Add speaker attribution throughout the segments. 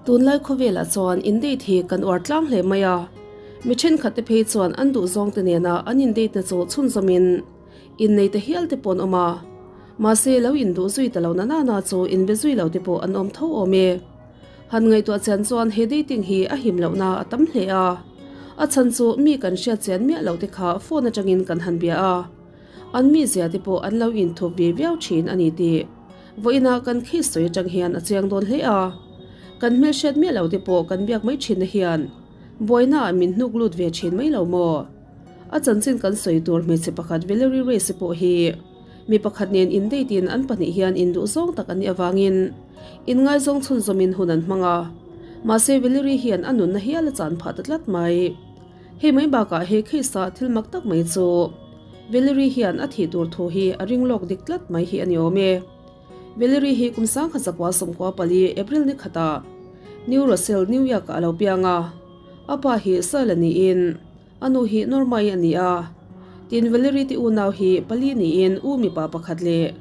Speaker 1: Tunlai khawvelah chuan in date hi kan uar tlang hle mai a, mi thenkhat te phei chuan an duhzawng te nena an in date na chu chhunzawmin innei ta hial te pawh an awm a, mahse lo induh zui ta lo na nana chu inbe zui lo te pawh an awm tho awm e. Han ngaihtuah chian chuan he dating hi a him lohna a tam hle a, a chhan chu mi kan hriat chian miah loh te kha phone atangin kan han bia a, an mizia te pawh an lo inthup ve viau thin a ni tih vawiinah kan case sawi atang hian a chiang dawn hle a. Kan hmelhriat miah lo te pawh kan biak mai thinna hian buainaah min hnuk lut ve thin mai lo maw? A chanchin kan sawi tur hmeichhe pakhat Valerie Reyes-i pawh hi mi pakhat nen indate in an pahnih hian induh zawng tak an nih avangin inngaizawng chhunzawmin hun an hmang a. Mahse Valerie hian a nunna hial a chan phah ta tlat mai. Hei mai bakah he case-ah thil mak tak mai chu Valerie hian a thih tur thu hi a ring lawk dik tlat mai hi a ni awm e. Valerie hi kum 1994 April ni khatah New Rochelle, New York-ah a lo piang a. A pa hi Sal a niin A nu hi Normai a ni a, tin Valerie te unau hi pali niin u mipa pakhat leh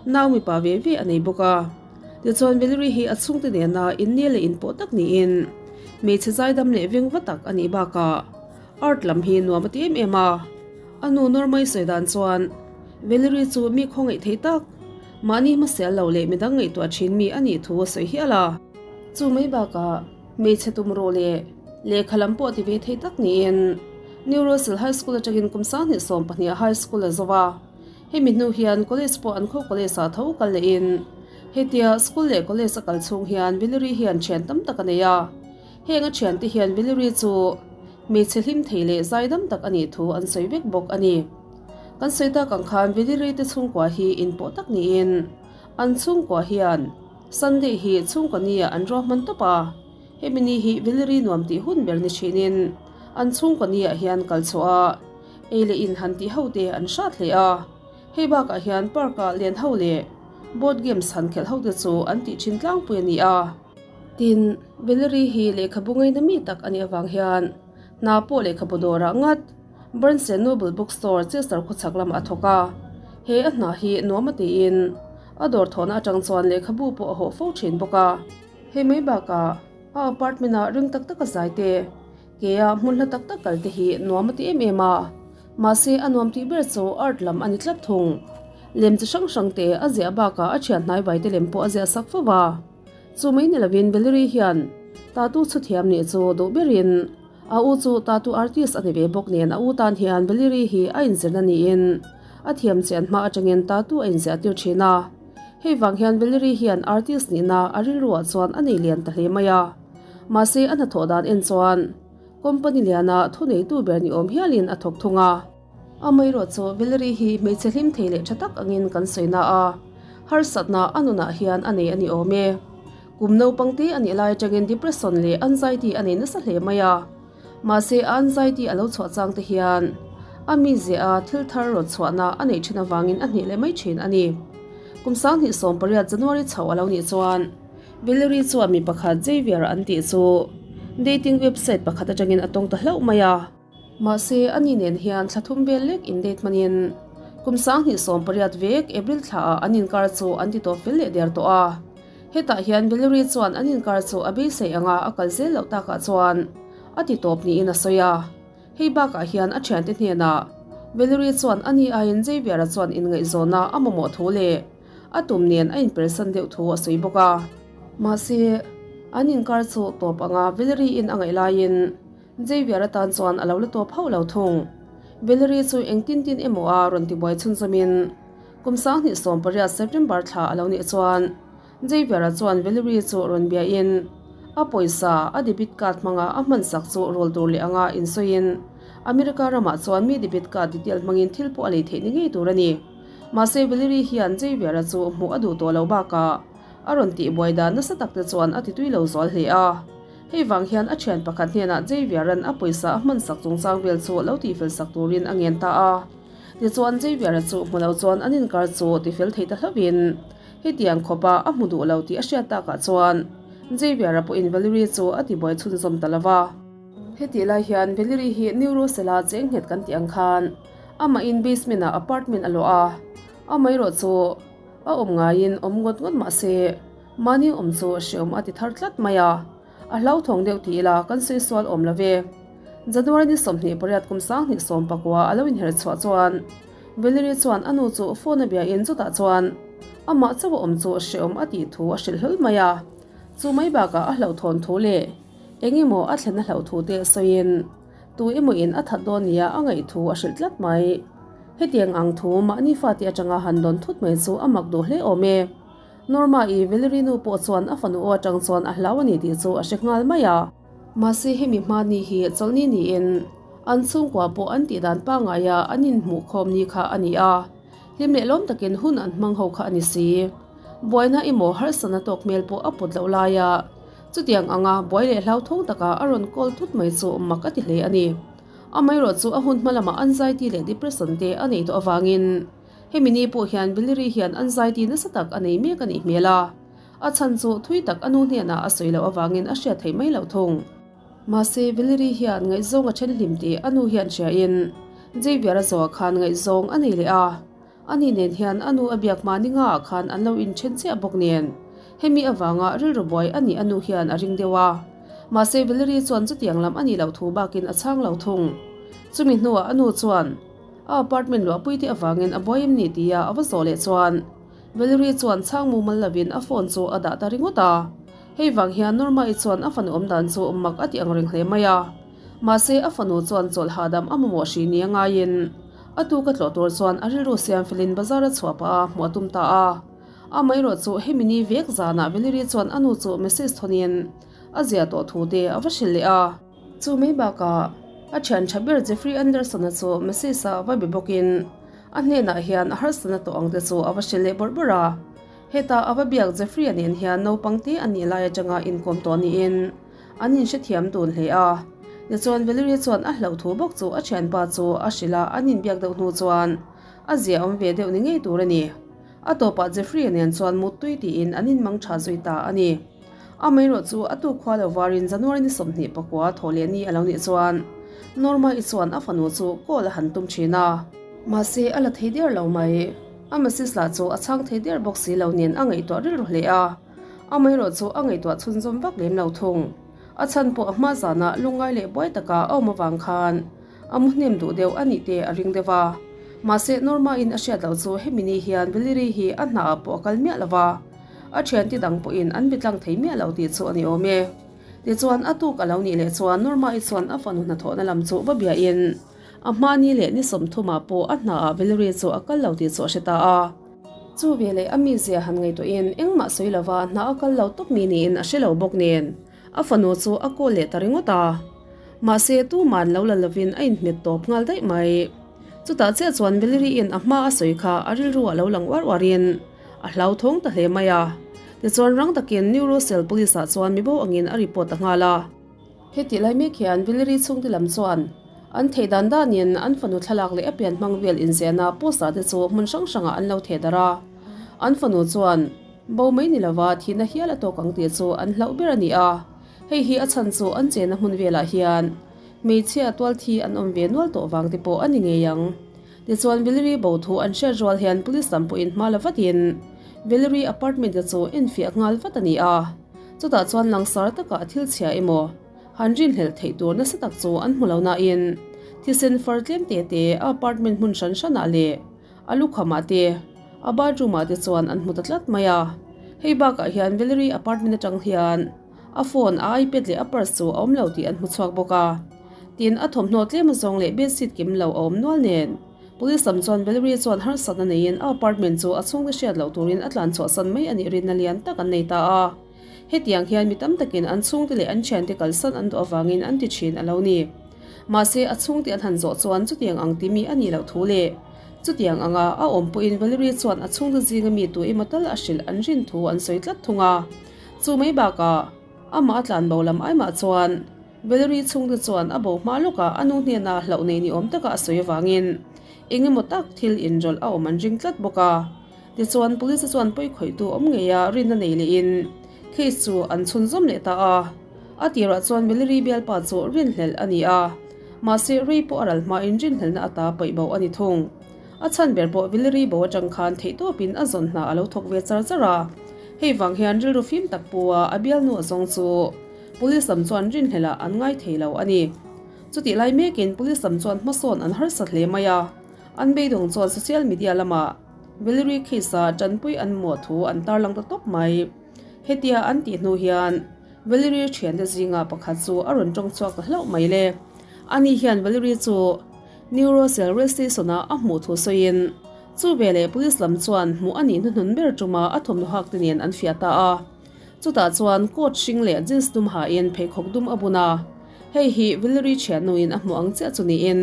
Speaker 1: nau mipa ve ve a nei bawk a. Tichuan Valerie hi a chhungte nena inne leh inpawh tak niin hmeichhe zaidam leh vengva tak a nih bakah art lam hi nuam a ti em em a. A nu Normai sawi dan chuan Valerie chu mi khawngaih thei tak, mahni hmasial lo leh midang ngaihtuah thin mi a nih thu a sawi hial a. Chu mai bakah Hmeichhe tum rawh le, lehkha lam pawh ti ve thei tak niin New Russell High School atangin kum 2012 ah High School a zo a. Hemi hnu hian college pawh an khaw college ah tho kal lehin hetia school leh college a kal chhung hian Valerie hian thian tam tak a nei a. Heng a thiante hian Valerie chu hmeichhe hlim thei leh zaidam tak a nih thu an sawi vek bawk a ni. Kan sawi tak ang khan Valerie te chhungkua hi inpawh tak niin an chhungkua hian Sunday hi chhungkaw nia an ruahman tawp a, hemi ni hi Valerie nuam tih hun ber ni thinin an chhungkaw niah hian kal chhuah a, ei leh in han tih ho te an hrat hle a, hei bakah hian park ah len ho leh board games han khelh ho te chu an tih thin tlangpui a ni a. Tin, Valerie hi lehkhabu ngaina mi tak a nih avang hian hna pawh lehkhabu dawrah ngat Barnes and Noble Bookstore, Chester khawchhak lamah a thawk a, he a hna hi nuam a tiin a dawr thawhna atang chuan lehkhabu pawh a hawh fo thin bawk a. Hei mai bakah a apartment ah ring tak tak a zai te, ke ah hmun hla tak tak kal te hi nuam a ti em em a, mahse a nuam tih ber chu art lam a ni tlat thung. Lem chi hrang hrang te a ziah bakah a thian hnai vai te lem pawh a ziah sak fo va. Chu mai ni lovin Valerie hian tatu chhuthiam nih chu duh berin A u chu tattoo artist a ni ve bawk nen a u tan hian Valerie hi a inzirna niin a thiam chian hma atangin tattoo a inziah tir thin a. Hei vang hian Valerie hian artist nihna a rilruah chuan a nei lian ta hle mai a. Mahse a hnathawh dan en chuan company liana thuneitu ber ni awm hialin a thawk thung a. Amaherawh chu Valerie hi hmeichhe hlim thei leh tha tak angin kan sawi na a, harsatna a nunah hian a nei a ni awm e. Kum naupang te a nih lai atangin depression leh anxiety a nei nasa hle mai a. Mahse a anxiety a lo chhuah chang te hian a mizia a thil thar rawn chhuahna a neih thin avangin a hneh leh mai thin a ni. Kum 2018 January chho a lo nih chuan Valerie chuan mi pakhat Xavier an tih chu dating website pakhat atangin a tawng ta hlauh mai a. Mahse, ani nen hian thla thum vel lek indate hmanin kum 2018 vek April thlaah an inkar chu an ti tawp fel leh der tawh a. Hetah hian Valerie chuan an inkar chu a beisei anga a kal zel loh takah chuan a ti tawp niin a sawi a. Hei bakah hian a thiante hnenah Valerie chuan ani aiin Xavier-a chuan inngaihzawna a mamawh thu leh a tum nen a inpersan deuh thu a sawi bawk a. Mahse, an inkar chu tawp anga Valerie-in a ngaih laiin Xavier atan chuan a lo la tawp hauh lo thung. Valerie chu engtin tin emaw a rawn tibuai chhunzawmin kum 2018 September thla a lo nih chuan Xavier-a chuan Valerie chu rawn biain a pawisa a debit card hmanga a hmansak chu rawl tur leh anga insawiin America ramah chuan mi debit card detail hmangin thil pawh a lei theih ni ngei tur a ni. Mahse Valerie hian Xavier-a chu hmuh a duh tawh lo bakah a rawn tihbuai dan nasa tak te chuan a titui lo zual hle a. Hei vang hian a thian pakhat hnenah Xavier-a'n a pawisa a hmansak chungchang vel chu lo tihfel sak turin a ngen ta a. Tichuan Xavier-a chu hmu lo chuan an inkar chu tifel thei ta hlauhin hetiang khawpa a hmu duh lo tih a hriat takah chuan Xavier-a pawhin Valerie chu a tibuai chhunzawm ta lo va. Hetih lai hian Valerie hi New Rosella cheng nghet kan tih ang khan amahin basement-ah apartment a luah a, amaherawh chu a awm ngaiin awm ngawt ngawt mah se mahni awm chu hreawm a ti thar tlat mai a. A hlauthawng deuh ti ila kan sawi sual awm lo ve. January ni 28 kum 2019 a lo inher chhuah chuan Valerie chuan a nu chu phone a bia in chutah chuan amah chauh a awm chu hrehawm a tih thu a hrilh hlawl mai a. Chu mai bakah a hlauhthawn thu leh eng emaw a thlen a hlauh thu te sawiin tu emaw in a that dawn nia a ngaih thu a hrilh tlat mai. Hetiang ang thu mahni fate atanga han dawn thut mai chu a mak duh hle awm e. Norma i Valerie nu pawh chuan a fanu aw atang chuan a hlau a ni tih chu a hre nghal mai a. Mahse hemi hmani hi chawlhni niin an chhungkua pawh an tih dan pangngaia an inhmuh khawm ni kha a ni a, hlim leh lawm takin hun an hmang ho kha a ni si. Buaina emaw harsatna tawk hmel pawh a put loh laia chutiang anga buai leh hlauthawng taka a rawn call thut mai chu mak a ti hle a ni. Amaherawhchu a hun hma lamah anxiety leh depression te a neih tawh avangin hemi ni pawh hian Valerie hian anxiety nasa tak a nei mek a nih hmel a. A chhan chu thui tak a nu hnenah a sawi loh avangin a hriat theih mai loh thung. Mahse Valerie hian ngaihzawng a then hlim tih a nu hian hriain Xavier a zawhah khan ngaihzawng a nei leh a. Ani nen hian a nu a biak hma ni ngaah khan an lo inthen chiah bawk nen hemi avanga rilru buai a nih a nu hian a ring deuh a. Mahse Valerie chuan chutiang lam a nih loh thu bakin a chhang lo thung. Chumi hnuah a nu chuan a apartment luahpui te avangin a buai em ni tia a va zawh leh chuan Valerie chuan chhang mumal lovin a phone chu a dah ta ringawt a. Hei vang hian Norma-i chuan a fanu awm dan chu mak a ti ang reng hle mai a. Mahse a fanu chuan chawlh hahdam a mamawh hrih ni a ngaiin a tuk a tlawh tur chuan a rilru siam felin bazar a chhuah pah a hmuh a tum ta a. Amaherawh chu hemi ni vek zanah Valerie chuan a nu chu message thawnin a zia tawh thu te a va hrilh leh a. Chu mai bakah a thian tha ber Jeffrey Anderson-a chu message a va be bawkin a hnenah hian a harsatna tawh ang te chu a va hrilh leh bawrh bawrh a. Heta a va biak Jeffrey-a nen hian naupang te an nih lai atanga inkawm tawh niin An inhrethiam dun hle a. Tichuan Valerie chuan a hlauh thu bawk chu a thianpa chu a hrilh a, an inbiak deuh hnu chuan a zia awm ve deuh ni ngei tur a ni. A tawpah Jeffrey-a nen chuan muttui tiin an inmang tha zui ta a ni. Amaherawh chu a tuk khua lo varin January ni 29 thawh leh ni a lo nih chuan Norma-i chuan a fanu chu call a han tum thin a. Mahse a la thei der lo mai. A message lah chu a chhang thei der bawk si lo nen a ngaihtuah rilru hle a. Amaherawh chu a ngaihtuah chhunzawm vak lem lo thung. A chhan pawh a hma zanah lungngai leh buai taka a awm avang khan a mu hnem duh deuh a nih te a ring deuh a. Mahse Norma-in a hriat loh chu hemi ni hian Valerie hi a hnaah pawh a kal miah lo va, a thiante dang pawhin an be tlang thei miah lo tih chu a ni awm e. Tichuan a tuk a lo nih leh chuan Norma-i chuan a fanu hnathawhna lam chu va biahin a hma ni leh ni 30 pawh a hnaah Valerie chu a kal lo tih chu a hre ta a. Chu veleh a mizia han ngaihtuahin engmah sawi lova hna a kal lo tawp mi niin a hre lo bawk nen a fanu chu a call leh ta ringawt a. Mahse tuman lo la lovin a inhmet tawp nghal daih mai. Chutah chiah chuan Valerie-in a hma a sawi kha a rilru a lo lang uar uarin a hlauthawng ta hle mai a. Tichuan rang takin New Rochelle Police ah chuan mibo angin a report ta nghal a. Heti lai mek hian Valerie chhungte lam chuan an theih dan danin an fanu thlalak leh a pian hmang vel inzehna poster te chu hmun hrang hrangah an lo theh darh a. An fanu chuan bo mai ni lova thihna hial a tawk ang tih chu an hlauh ber a ni a. Hei hi a chhan chu an chenna hmun velah hian hmeichhia tual thi an awm ve nual tawh vang te pawh a ni ngei ang. Tichuan Valerie bo thu an hriat rual hian police lam pawhin hma la vatin Valerie apartment te chu enfiah nghal vat a ni a. Chutah chuan langsar takah thil chhia emaw han rinhlelh theih tur nasa tak chu an hmu lo nain thisen far tlem te te a apartment hmun hran hranah leh a lukhamah te a bathroom ah te chuan an hmu ta tlat mai a. Hei bakah hian Valerie apartment atang hian a phone, a ipad leh a purse chu a awm lo tih an hmu chhuak bawk a. Tin, a thawmhnaw tlem azawng leh bedsheet kim lo a awm nual nen Police lam chuan Valerie chuan harsatna neiin a apartment chu a chhungte hriat loh turin a tlan chhuahsan mai a nih rinna lian tak an nei ta a. Hetiang hian mi tam takin an chhungte leh an thiante kalsan an duh avangin an ti thin a lo ni. Mahse, a chhungte an han zawh chuan chutiang ang timi a nih loh thu leh chutiang anga a awm pawhin Valerie chuan a chhungte zinga mi tu emaw tal a hrilh an rin thu an sawi tlat thung a. Chu mai bakah amah a tlan bo lam aimah chuan Valerie chhungte chuan a bo hma lawkah a nu hnena hlauh nei ni awm taka a sawi avangin eng emaw tak thil inrawlh a awm an ring tlat bawk a. Tichuan police chuan pawi khawihtu awm ngeia rinna nei lehin case chu an chhunzawm leh ta a. A tirah chuan Valerie bialpa chu rinhlelh a ni a, mahse rei pawh a ral hmain rinhlelhna ata paih bo a ni thung. A chhan ber pawh Valerie bo atang khan theihtawpin a zawn hna a lo thawk ve char char a. Hei vang hian rilru fim tak pua a bialnu a zawng chu. Police lam chuan rinhlelh ah an ngai thei lo a ni. Chutih lai mekin Police lam chuan hmasawn an harsat hle mai a, an beidawng chuan social media lamah Valerie case-a tanpui an muah thu an tarlang ta tawp mai. Hetia an tih hnu hian Valerie thiante zinga pakhat chu a rawn tawng chhuak ta hlauh mai le. Ani hian Valerie chu New Rochelle Rail Station-a a hmuh thu sawiin chu veleh Police lam chuan hmuh a nih hnuhnun ber tuma a thawmhnaw hak te nen an fiah ta a. Chutah chuan coat hring leh jeans dum hain pheikhawk dum a bun a. Hei hi Valerie thiannuin a hmuh ang chiah chu niin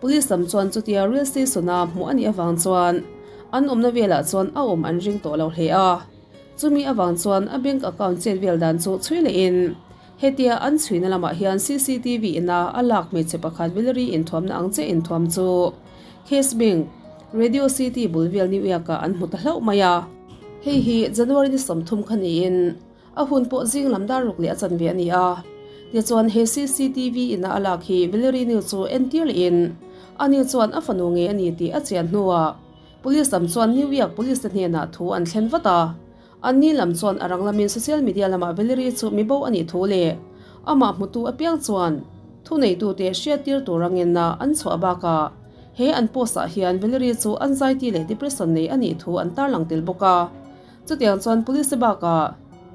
Speaker 1: Police lam chuan chutia Rail Station-a hmuh a nih avang chuan an awmna velah chuan a awm an ring tawh lo hle a. Chumi avang chuan a bank account chet vel dan chu chhui lehin hetia an chhuina lamah hian CCTV ina a lak hmeichhe pakhat Valerie inthuamna ang chiah inthuam chu Case Bank, Radio City bul vel New York-ah an hmu ta hlauh mai a. Hei hi January ni 30 kha niin a hun pawh zing lam dar ruk leh a chanve a ni a. Tichuan he CCTV ina a lak hi Valerie nu chu entir lehin ani chuan a fanu ngei a ni tih a chian hnuah Police lam chuan New York Police te hnenah thu an thlen vat a. Anni lam chuan a rang lamin social media lamah Valerie chu mi bo a nih thu leh amah hmutu apiang chuan thuneitute hriattir tur a ngenna an chhuah bakah he an post ah hian Valerie chu anxiety leh depression nei a nih thu an tarlang tel bawk a. Chutiang chuan police te bakah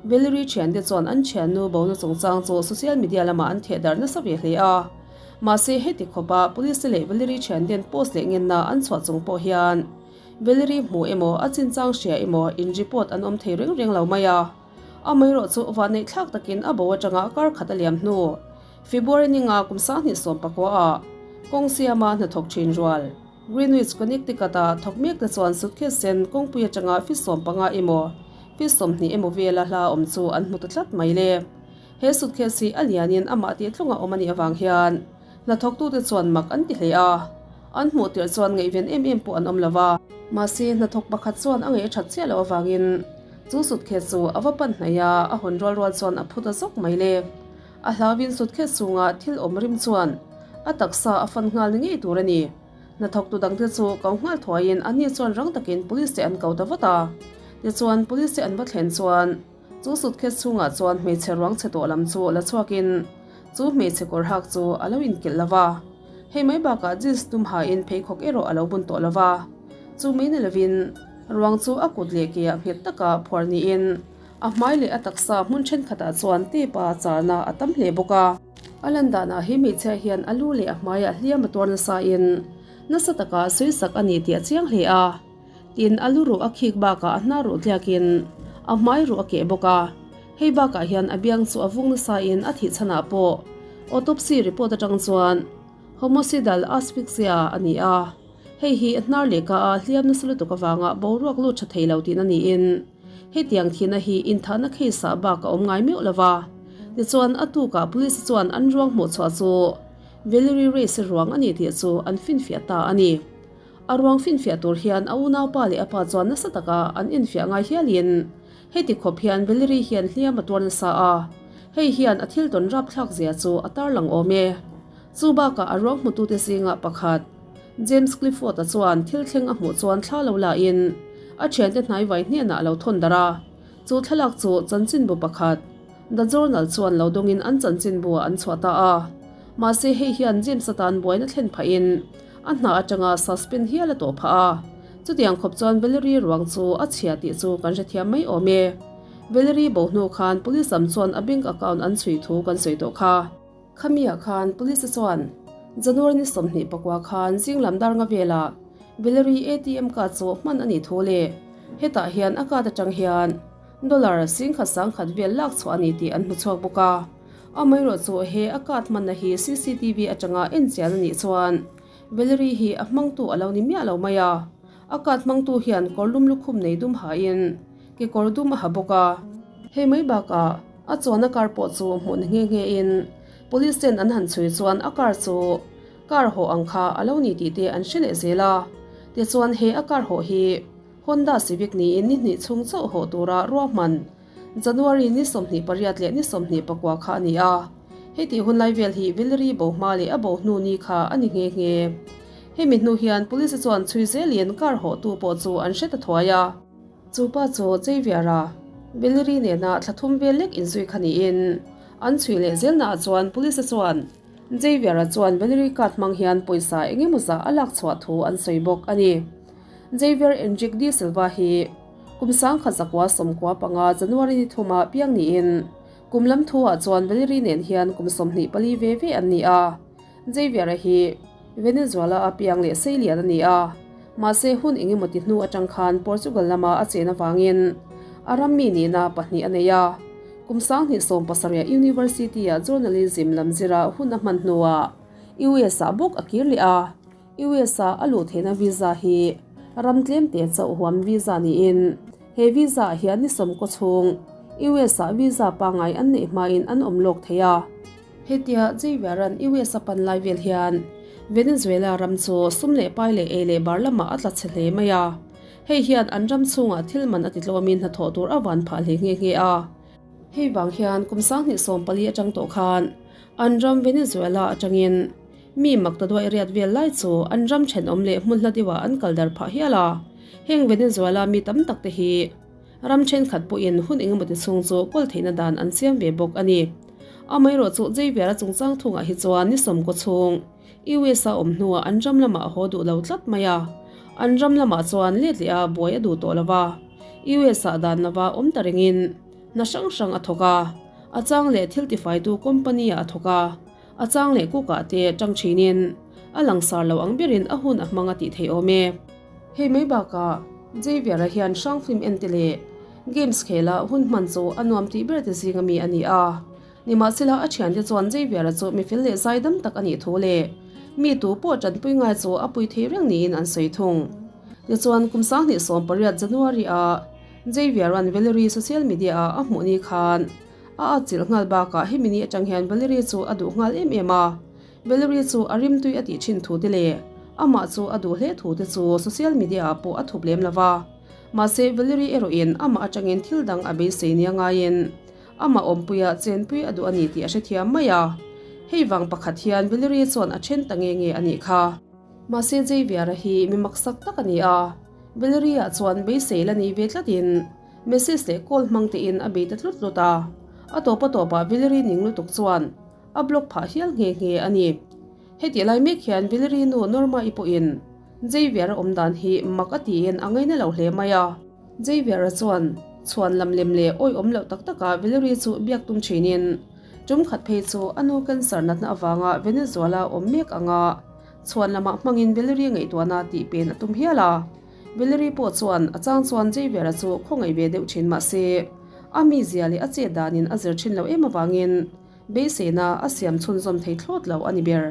Speaker 1: Valerie thiante chuan an thiannu bona chungchang chu social media lamah an thehdarh nasa ve hle a. Mahse heti khawpa police te leh Valerie thianten post leh ngenna an chhuah chung pawh hian Valerie hmu emaw a chinchang hria emaw in report an awm thei reng reng lo mai a. Amaherawh chu vanneih thlak takin a bo atanga kar khat a liam hnu February ninga kum 2019 ah kawng siama hnathawk thin rual Greenwich, Connecticut-a thawk mek te chuan suitcase sen kawngpui atanga feet 15 emaw feet 20 emaw vela hla awm chu an hmu ta tlat mai le. He suitcase hi a lianin amah tih tlunga awm a nih avang hian hnathawktute chuan mak an ti hle a, an hmuh tirh chuan ngaihven em em pawh an awm lo va. Mahse, hnathawk pakhat chuan a ngaih a that chiah loh avangin chu suitcase chu a va pan hnaih a, a hawn rual rual chuan a phu ta zawk mai le. A hlauin suitcase chhunga thil awm rim chuan a taksa a fan nghal ni ngei tur a ni. Hnathawktu dangte chu ko nghal thuaiin anni chuan rang takin police te an ko ta vat a. Tichuan, police te an va thlen chuan Chu suitcase chhungah chuan hmeichhe ruang chhe tawh lam chu la chhuakin chu hmeichhe kawr hak chu a lo inkilh lo va. Hei mai bakah jeans dum hain pheikhawk erawh a lo bun tawh lo va. Chu mai ni lovin ruang chu a kut leh keah nghet taka phuar niin a hmai leh a taksa hmun thenkhatah chuan tape a charna a tam hle bawk a. A lan danah he hmeichhia hian a lu leh a hmaiah hliam a tuar nasain nasa taka sawisak a ni tih a chiang hle a. Tin, a lu ruh a khik bakah a hnar ruh tliakin a hmai ruh a keh bawk a. Hei bakah hian a biang chu a vung nasain a thih chhanah pawh autopsy report atang chuan homicidal asphyxia a ni a. Hei hi a hnar leh ka a hliam nasa lutuk avanga boruak lut tha thei lo tihna niin hetiang thihna hi inthahna case ah bak a awm ngai meuh lo va. Tichuan, a tukah police chuan an ruang hmuhchhuah chu Valerie Reyes ruang a ni tih chu an finfiah ta a ni. A ruang finfiah tur hian a unaupa leh a pa chuan nasa taka an infiah ngai hialin heti khawp hian Valerie hian hliam a tuar nasa a, hei hian a thil tawn rapthlak zia chu a tarlang awm e. Chu bakah a ruang hmutute zingah pakhat, James Clifford-a chuan thil thleng a hmuh chuan thla lo lahin a thiante hnaivai hnenah a lo thawn darh a, chu thlalak chu chanchinbu pakhat, The Journal chuan lo dawngin an chanchinbuah an chhuah ta a. Mahse hei hian James atan buaina thlen phahin a hna atanga suspend hial a tawh phah a. Chutiang khawp chuan Valerie ruang chu a chhia tih chu kan hrethiam mai awm e. Valerie bo hnu khan police lam chuan a bank account an chhui thu kan sawi tawh kha. Khamiah khan police chuan January ni 24 khan zing lam dar nga velah Valerie ATM card chu hman a nih thu leh hetah hian a card atang hian Dollar singkhat sangkhat vel lak chhuah a ni tih an hmu chhuak bawk a. Amaherawh chu he a card hmanna hi CCTV atanga en chian a nih chuan Valerie hi a hmangtu a lo ni miah lo mai a. A card hmangtu hian kawr lum lukhum nei dum hain kekawr dum a ha bawk a. Hei mai bakah a chuanna car pawh chu hmuh ni nghe nghe in police ten an han chhui chuan a car chu car hawh ang kha a lo ni tih te an hre leh zel a. Tichuan he a car hawh hi Honda Civic niin ni hnih chhung chauh hawh tura ruahman January ni 28 leh ni 24 kha a ni a. Hei tih hun lai vel hi Valerie bo hma leh a bo hnu ni kha a ni nghe nghe. Hemi hnu hian police chuan chhui zelin car hawhtu pawh chu an hre ta thuai a. Chu pa chu Xavier-a Valerie nena thla thum vel lek inzui kha niin. An chhui leh zelnaah chuan Police chuan Xavier-a chuan Valerie card hmang hian pawisa eng emaw zah a lak chhuah thu an sawi bawk a ni. Xavier Enrique de Silva hi kum 1995 January ni thuma piang niin kum lam thuah chuan Valerie nen hian kum 24 ve ve an ni a. Xavier-a hi Venezuela-a piang leh seilian a ni a, mahse hun eng emaw ti hnu atang khan Portugal lama a chen avangin a ram mi nihna pahnih a nei a. Kum 2017 University-ah Journalism lam zira hun a hman hnuah US-ah bawk a kir leh a. US-ah a luh theihna visa hi ram tlemte chauh huam visa niin he visa-ah hian ni sawmkaw chhung US-ah visa pangngai an neih hmain an awm lawk thei a. Hetia Xavier-a'n US a pan lai vel hian Venezuela ram chu sum leh pai leh ei leh bar lamah a tla chhe hle mai a. Hei hian an ram chhungah thil man a ti tlawmin hnathawh tur a van phah hle nghe nghe a. Hei vang hian kum 2014 atang tawh khan an ram Venezuela atangin mi mak ta duai riat vel lai chu an ram thenawm leh hmun hla deuhah an kal dar phah hial a. Heng Venezuela mi tam tak te hi ram thenkhat pawhin hun engemaw ti chhung chu kawl theihna dan an siam ve bawk a ni. Amaherawhchu Xavier-a chungchang thungah hi chuan ni sawmkaw chhung US a awm hnuah an ram lamah a haw duh lo tlat mai a, an ram lamah chuan let leh a buai a duh tawh lo va. US ah dan lova awm ta rengin hna hrang hrang a thawk a, a chang leh thil tifaitu company ah a thawk a, a chang leh cook ah te tang thinin a langsar lo ang berin a hun a hmang a tih theih awm e. Hei mai bakah Xavier-a hian hrang film en te leh games khela hun hman chu a nuam tih ber te zing ami a ni a. Nimahsela a thiante chuan Xavier-a chu mi fel leh zaidam tak a nih thu leh mi tu pawh tanpui ngai chu a pui thei reng niin an sawi thung. Tichuan kum 2018 January-ah Xavier-a'n Valerie social media-ah a hmuh ni khan a atchilh nghal bakah hemi ni atang hian Valerie chu a duh nghal em em a. Valerie chu a rimtui a tih thin thu te leh amah chu a duh hle thu te chu social media-ah pawh a thup lem lo va. Mahse Valerie erawhin amah atangin thil dang a beisei nia ngaiin Amah awmpuia chenpui a duh a ni tih a hrethiam mai a. Hei vang pakhat hian Valerie chuan a then ta nge nge a nih kha. Mahse Xavier-a hi mi maksak tak a ni a, Valerie-ah chuan beisei la ni ve tlatin message leh call hmang tein a bei ta tlut tlut a. A tawp a tawpah Valerie ning lutuk chuan a block phah hial nghe nghe a ni. Hetih lai mek hian Valerie nu Norma-i pawhin Xavier-a awm dan hi mak a tiin a ngaina lo hle mai a. Xavier-a chuan chhuan lam lem leh awihawm loh tak takah Valerie chu biak tum thinin tum khat phei chu a nu cancer natna avanga Venezuela awm mek anga chhuan lamah hmangin Valerie ngaihtuahna tih pen a tum hial a. Valerie pawh chuan a chang chuan Xavier-a chu khawngaih ve deuh thin mah se a mizia leh a chet danin a zir thin lo em avangin Beiseina a siam chhunzawm thei thlawt lo a ni ber.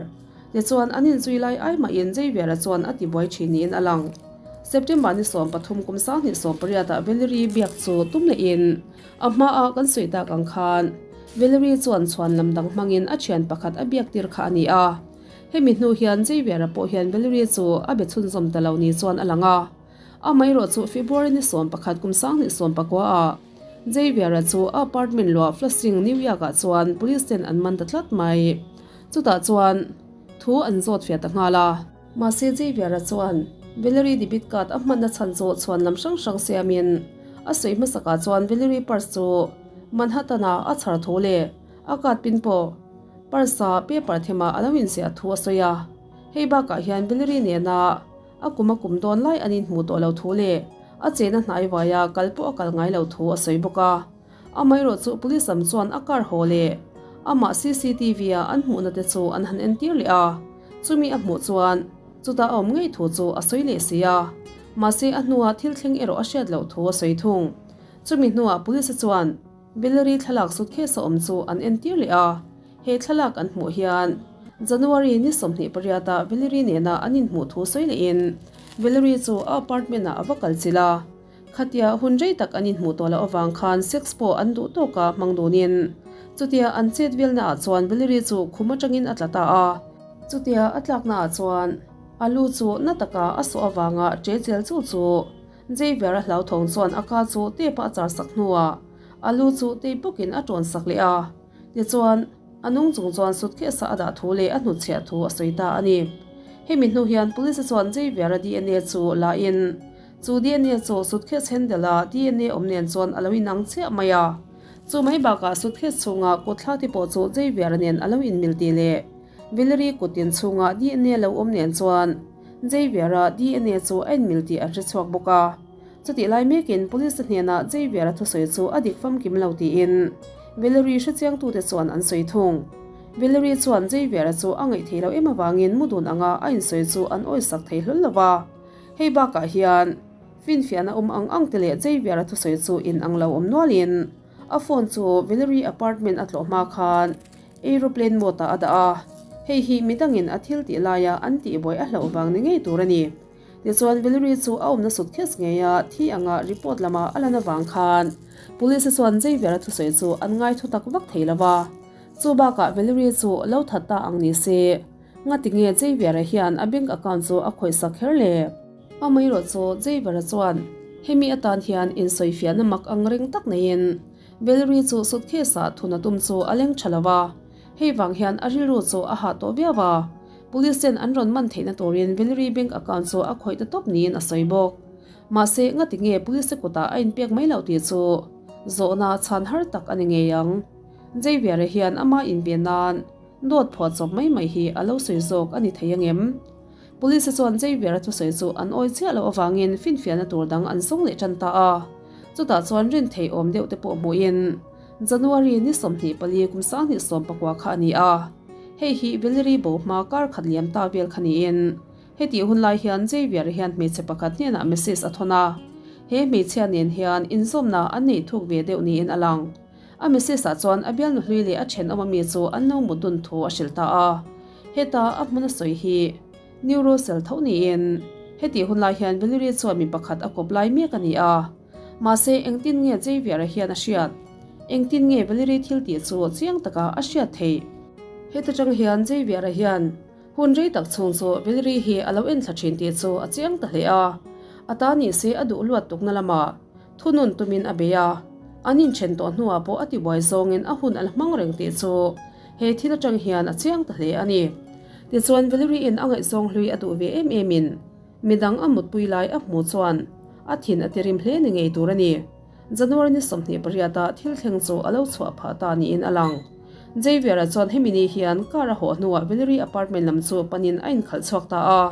Speaker 1: Tichuan, an inzui lai ai mahin Xavier-a chuan a tibuai thin niin a lang. September ni 13 kum 2018 ah Valerie biak chu tum lehin a hmaah kan sawi tak ang khan Valerie chuan chhuan lam dang hmangin a thian pakhat a biak tir kha a ni a. Hemi hnu hian Xavier-a pawh hian Valerie chu a be chhunzawm ta lo ni chuan a lang a. Amaherawh chu February ni 11 kum 2019 ah Xavier-a chu a apartment luah Flushing, New York-ah chuan police ten an man ta tlat mai. Chutah chuan thu an zawt fiah ta nghal a. Mahse Xavier-a chuan Valerie debit card a hmanna chhan chu chhuan lam hrang hrang siamin a sawi hmasakah chuan Valerie purse chu Manhattan-ah a chhar thu leh a card pin pawh purse-a paper themah a lo inziah thu a sawi a. Hei bakah hian Valerie nena A kum a kum dawn lai an inhmuh tawh lo thu leh a chena hnai vaia kal pawh a kal ngai lo thu a sawi bawk a. Amaherawh chu police lam chuan a car haw leh amah CCTV a an hmuhna te chu an han entir leh a, chumi a hmuh chuan chutah a awm ngei thu chu a sawi leh si a. Mahse a hnua thil thleng erawh a hriat loh thu a sawi thung. Chumi hnuah police chuan Valerie thlalak suitcase a awm chu an entir leh a. He thlalak an hmuh hian January ni 28 ah Valerie nena an inhmuh thu sawi lehin Valerie chu a apartment ah a va kal chilh a. Khatia hun rei tak an inhmuh tawh loh avang khan sex pawh an duh tawk a hmang dunin chutia an chet velna ah chuan Valerie chu khum atangin a tla ta a. Chutia a tlakna ah chuan a lu chu na taka a sawh avanga che chel chu chu Xavier a hlauthawng chuan a ka chu tep a a char sak hnuah a lu chu tei bawkin a tawn sak leh a. Tichuan, a nung chung chuan suitcase-a a dah thu leh a hnutchhiah thu a sawi ta a ni. Hemi hnu hian police chuan Xavier-a DNA chu la in, chu DNA chu suitcase handle-a DNA awm nen chuan a lo inang chiah mai a. Chu mai bakah suitcase chhunga kut thla te pawh chu Xavier-a nen a lo inmil tih leh Valerie kut tin chhunga dna lo awm nen chuan Xavier-a dna chu a inmil tih an hre chhuak bawk a. Chutih lai mekin Police-te hnenah Xavier-a thusawi chu a dik famkim lo tiin Valerie hrechiangtute chuan an sawi thung. Valerie chuan Xavier-a chu a ngaih theih loh em avangin mu dun anga a insawi chu an awisak thei hlawl lo va. Hei bakah hian finfiahna awm ang ang te leh Xavier-a thusawi chu in ang lo awm nualin a phone chu Valerie apartment a tlawh hma khan aeroplane mode ah a dah a. Hei hi midangin a thil tih laia an tihbuai a hlauh vang ni ngei tur a ni. Tichuan Valerie chu a awmna sut khes ngeia thi anga report lama a lan avang khan Police chuan Xavier-a thusawi chu an ngai thu tak vak thei lo va. Chu bakah Valerie chu lo that ta ang ni se, ngati nge Xavier-a hian a bank account chu a khawihsak kher le? Amaherawh chu Xavier-a chuan hemi atan hian insawifiahna mak ang reng tak neiin Valerie chu suitcase-ah thun a tum chu a leng tha lo va, hei vang hian a rilru chu a hah tawh viau a. Police ten an rawn man theihna turin Valerie bank account chu a khawih ta tawp niin a sawi bawk. Mahse, ngati nge police te kutah a inpek mai loh tih chu zawhna chhan har tak a ni ngei ang. Xavier-a hian ama inve nan dawt phuah chawp mai mai hi a lo sawi zawk a ni thei angem? Police te chuan Xavier-a thusawi chu an awi chiah loh avangin finfiahna tur dang an zawng leh tan ta a. Chutah chuan rin theih awm deuh te pawh hmuhin January ni 24 kum 2019 kha a ni a. Hei hi Valerie bo hma kar khat liam ta vel kha niin hetih hun lai hian Xavier hian hmeichhe pakhat hnenah message a thawn a, he hmeichhia nen hian inzawmna an neih thuk ve deuh niin a lang. A message ah chuan a bialnu hlui leh a thenawm ami chu an lo mut dun thu a hrilh ta a, heta a hmun a sawi hi Neurocell tho niin hetih hun lai hian Valerie chuan mi pakhat a kawp lai mek a ni a. Mahse, engtin nge Xavier-a hian a hriat? Engtin nge Valerie thil tih chu chiang taka a hriat theih? Heta tang hian Xavier-a hian hun rei tak chhung chu Valerie hi a lo enthla thin tih chu a chiang ta hle a. A ta ni se a duh luat tukna lamah thunun tumin a bei a. An inthen tawh hnuah pawh a tibuai zawngin a hun a la hmang reng tih chu he thil atang hian a chiang ta hle a ni. Tichuan Valerie-in a ngaihzawng hlui a duh ve em emin Midang a mutpui lai a hmuh chuan a thin a tirim hle ni ngei tur a ni. January ni 28 ah thil thleng chu a lo chhuah phah ta niin a lang. Xavier-a chuan hemi ni hian car a hawh hnuah Valerie apartment lam chu panin a inkhalh chhuak ta a.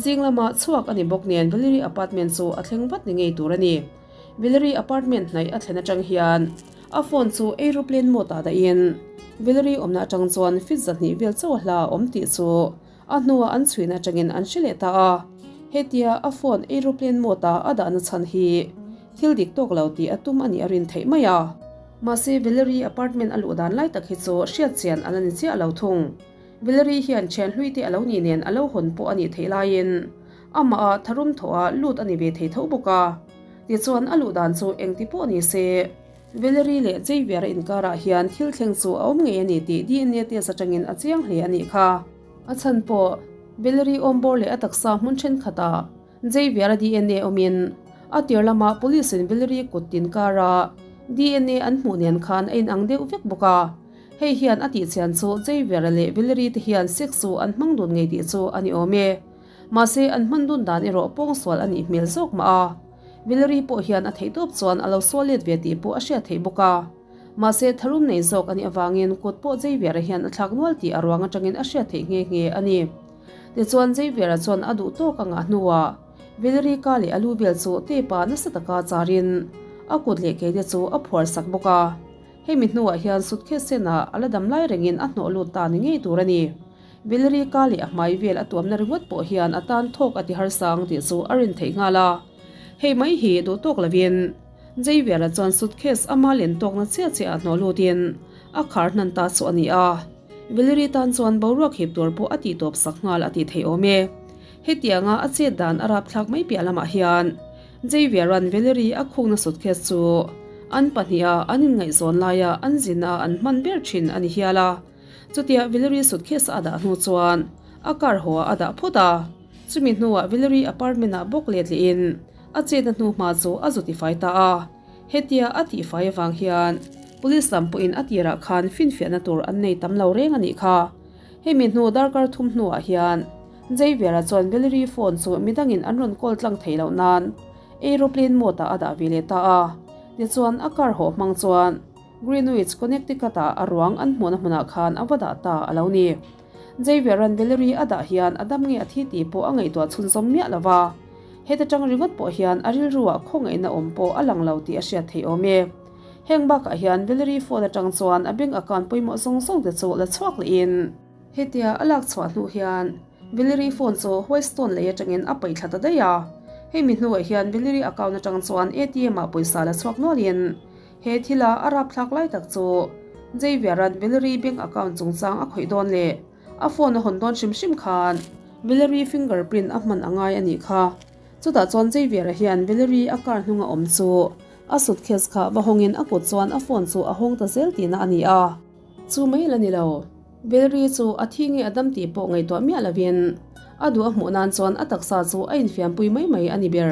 Speaker 1: Zing lama chhuak a ni bawk nen Valerie apartment chu a thleng vat ni ngei tur a ni. Valerie apartment hnaih a thlen atang hian a phone chu aeroplane mode ah dahin Valerie awmna atang chuan feet 200 vel chauh a hla a awm tih chu A hnuah an chhuina atangin an hre leh ta a, hetia a phone aeroplane mode a a dahna chhan hi thil dik tawk lo tih a tum a nih a rin theih mai a. Mahse Valerie apartment a luh dan lai tak hi chu hriat chian a la ni chiah lo thung. Valerie hian thian hlui te a lo nih nen a lo hawn pawh a nih theih laiin amah a tharum thawh a lut a ni ve thei tho bawk a. Tichuan a luh dan chu engti pawh ni se Valerie leh Xavier-a inkarah hian thil thleng chu a awm ngei a ni tih dna test atangin a chiang hle a nih kha. A chhan pawh, Valerie awmbawr leh a taksa hmun thenkhatah Xavier-a dna awmin a tir lamah police-in Valerie kut tin kara dna an hmuh nen khan a inang deuh vek bawk a. Hei hian a tihchian chu Xavier-a leh Valerie te hian sex chu an hmang dun ngei tih chu a ni awm e. Mahse, an hman dun dan erawh pawngsual a nih hmel zawk mah a. Valerie pawh hian a theihtawp chuan a lo sual let ve tih pawh a hriat theih bawk a. Mahse, tharum nei zawk a nih avangin kut pawh Xavier-a hian a thlak nual tih a ruang atangin a hriat theih nghe nghe a ni. Tichuan, Xavier-a chuan a duh tawk a ngah hnuah Valerie ka leh a lu vel chu tape-a nasa taka charin a kut leh keite chu a phuar sak bawk a. Hemi hnuah hian suitcase senah a la dam lai rengin a hnawh lut ta ni ngei tur a ni. Valerie ka leh a hmai vel a tuamna ringawt pawh hian a tan thawk a ti harsa ang tih chu a rin theih nghal a. Hei mai hi duh tawk lovin Xavier-a chuan suitcase ama len tawkna chiah chiah ah hnawh lutin a khar hnan ta chu a ni a. Valerie tan chuan boruak hip tur pawh a tih tawp sak nghal a tih theih awm e. Hetianga a chet dan a rapthlak mai piah lamah hian Xavier-a'n Valerie a khukna suitcase chu an pahniha an inngaihzawn laia an zin a an hman ber thin a ni hial a. Chutia Valerie suitcase a dah hnu chuan a car haw ah a dah phawt a, chumi hnuah Valerie apartment ah bawk let leh in a chetna hnu hma chu a zu tifai ta a. Hetia a tihfai avang hian police lam pawhin a tirah khan finfiahna tur an nei tam lo reng a nih kha. Hemi hnu darkar thum hnuah hian Xavier-a chuan Valerie phone chu midangin an rawn call tlang theih loh nan aeroplane mode ah a dah ve leh ta a, tichuan a car haw hmang chuan. Greenwich, Connecticut-a a ruang an hmuhna hmunah khan a va dah ta a lo ni. Xavier-a'n Valerie a dah hian a dam nge a thi tih pawh a ngaihtuah chhunzawm miah lo va. Heta tang ringawt pawh hian a rilruah khawngaihna awm pawh a lang lo tih a hriat theih awm e. Heng bakah hian Valerie phone atang chuan a bank account pawimawh zawng zawng te chu la chhuak lehin, Hetia a lak chhuah hnu hian Valerie phone chu Whitestone lei atangin a paih thla ta daih a. Hei mi hnuah hian Valerie account atang chuan ATM ah pawisa la chhuak nualin he thila a rapthlak lai tak chu Xavier-a'n Valerie bank account chungchang a khawih dawn leh a phone a hawn dawn hrim hrim khan Valerie fingerprint a hman a ngai a nih kha. Chutah chuan Xavier-a hian Valerie a car hnunga awm chu a suitcase kha va hawngin a kut chuan a phone chu a hawng ta zel tihna a ni a. Chu mai la ni lo. Valerie chu a thi nge a dam tih pawh ngaihtuah miah lovin a duh a hmuh nan chuan a taksa chu a infiampui mai mai a ni ber.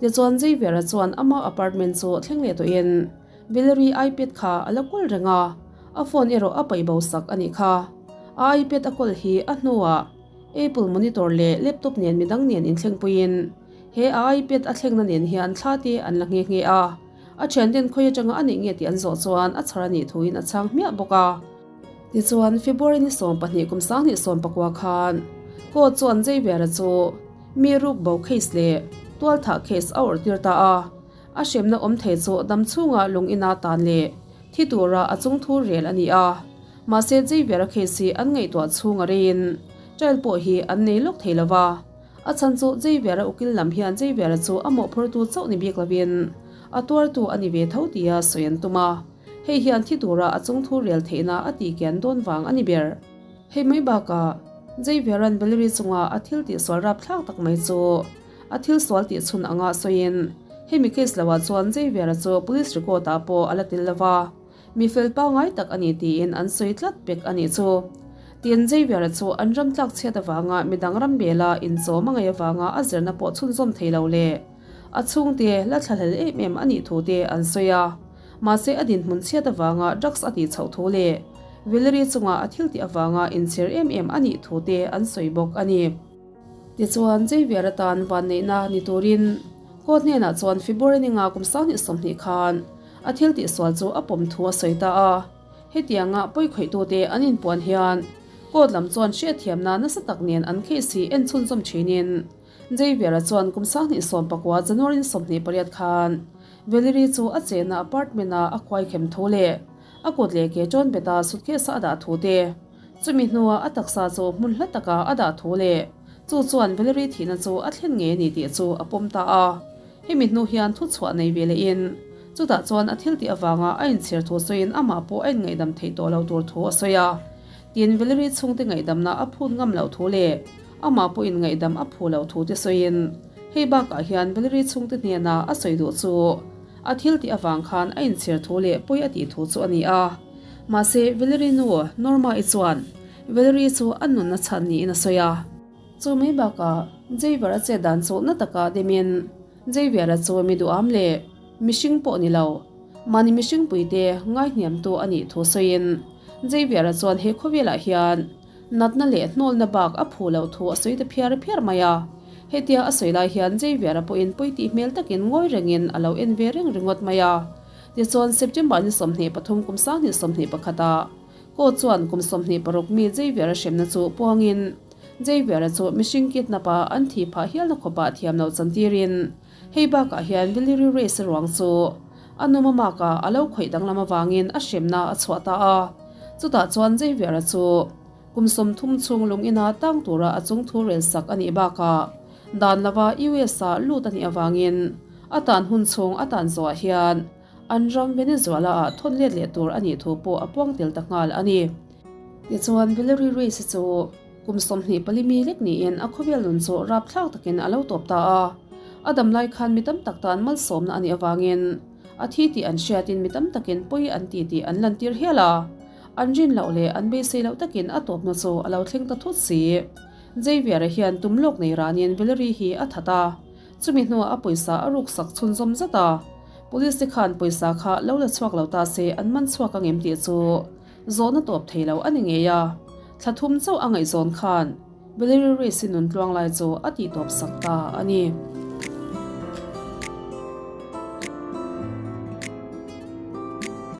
Speaker 1: Tichuan Xavier-a chuan ama apartment chu thleng leh tawhin Valerie iPad kha a la kawl reng a, a phone erawh a paih bo sak a nih kha. A iPad a kawl hi a hnuah Apple monitor leh laptop nen midang nen inthlengpuiin he a iPad a thlengna nen hian thla te an la nghe nghe a. A thianten khawi atanga a neih nge tih an zawh chuan a chhar a nih thuin a chhang hmiah bawk a. Tichuan, February ni 12 kum 2019 khan court chuan Xavier-a chu mi ruk bo case leh tualthah case a awrh tir ta a. A hremna awm thei chu dam chhunga lung ina tan leh thi tura a chung thu rel a ni a. Mahse, Xavier-a case hi an ngaihtuah chhung a reiin trial pawh hi an nei lawk thei lo va. A chhan chu Xavier-a ukil lam hian Xavier-a chu a mawhphurtu chauh ni bik lovin a tuartu a ni ve tho tia sawi an tum a. Hei hian thi tura a chung thu rel theihna a tih kian dawn vang a ni ber. Hei mai bakah Xavier-a'n Valerie chunga a thil tihsual rapthlak tak mai chu a thil sual tih chhun anga sawiin hemi case loah chuan Xavier-a chu police record-ah pawh a la tel lo va. Mi fel pangngai tak a ni tiin an sawi tlat pek a nih chu. Tin, Xavier-a chu an ram tlak chhiat avanga midang ram bela inchawm a ngaih avanga a zirna pawh chhunzawm thei lo leh a chhungte la thlahlel em em a nih thu te an sawi a. Mahse a dinhmun chhiat avanga drugs a tih chhoh thu leh Valerie chunga a thil tih avanga inchhir em em a nih thu te an sawi bawk a ni. Tichuan, Xavier atan vanneihna ni turin court hnenah chuan February ninga kum 2020 khan A thil tihsual chu a pawm thu a sawi ta a. Hetianga pawikhawih-tute an inpuan hian court lam chuan hriatthiamna nasa tak nen an case hi en chhunzawm thinin Xavier-a chuan kum 2019 January 28 khan Valerie chu a chenna apartment-a a khuaikhem thu leh a kut leh ke ṭawn beta suitcase-a a dah thu te, chumi hnua a taksa chu hmun hla taka a dah thu leh chu chuan Valerie thihna chu a thlen ngei a ni tih chu a pawm ta a. Hemi hnu hian thuchhuah nei ve lehin, chutah chuan a thil tih avanga a inchhir thu sawiin amah pawh a inngaihdam theih tawh lo tur thu a sawi a. Tin, Valerie chhungte ngaihdamna a phut ngam loh thu leh amah pawh inngaihdam a phu loh thu te sawiin, hei bakah hian Valerie chhungte hnena a sawi duh chu a thil tih avang khan a inchhir thu leh pawi a tih thu chu a ni a. Mahse, Valerie nu Norma-i chuan Valerie chu a nunna chhan niin a sawi a. Chu mai bakah Xavier-a chet dan chu na taka demin Xavier-a chu mi duham leh mihring pawh ni lo, mahni mihring puite ngaihniamtu a nih thu sawiin Xavier-a chuan he khawvelah hian natna leh hnawlna bak a phu loh thu a sawi ta phiar phiar mai a. Hetia a sawi lai hian Xavier-a pawhin pawi tih hmel takin ngawi rengin a lo en ve reng ringawt mai a. Tichuan September ni 23 kum 2021 ah Court chuan kum 26 mi Xavier-a hremna chu puangin Xavier-a chu mihring kidnap a an thih phah hialna khawpah thiam loh chantirin hei bakah hian Valerie Reyes-a ruang chu a numa maka a lo khawih danglam avangin a hremna a chhuah ta a. Chutah chuan Xavier-a chu kum 30 chhung lung ina tang tura a chung thu rel sak a nih bakah dan lova US-a lut a nih avangin a tan hun chhung a tan zawhah hian an ram Venezuela-ah thawn let leh tur a nih thu pawh a puang tel ta nghal a ni. Tichuan, Valerie Reyes-i chu kum 24 mi lek niin a khawvel nun chu rapthlak takin a lo tawp ta a. A dam lai khan mi tam tak tan malsawmna a nih avangin a thi tih an hriatin mi tam takin pawi an ti tih an lantir hial a. An rin loh leh an beisei loh takin a tawpna chu a lo thleng ta thut si. Xavier-a hian tum lawk nei ranin Valerie hi a that a. Chumi hnuah a pawisa a ruksak chhunzawm zat a. Police te khan pawisa kha lo la chhuak lo ta se an man chhuak ang em tih chu Zawhna tawp thei lo a ni ngei a, thla thum chauh a ngaihzawn khan Valerie Reese-i nun tluang lai chu a tih tawp sak ta a ni.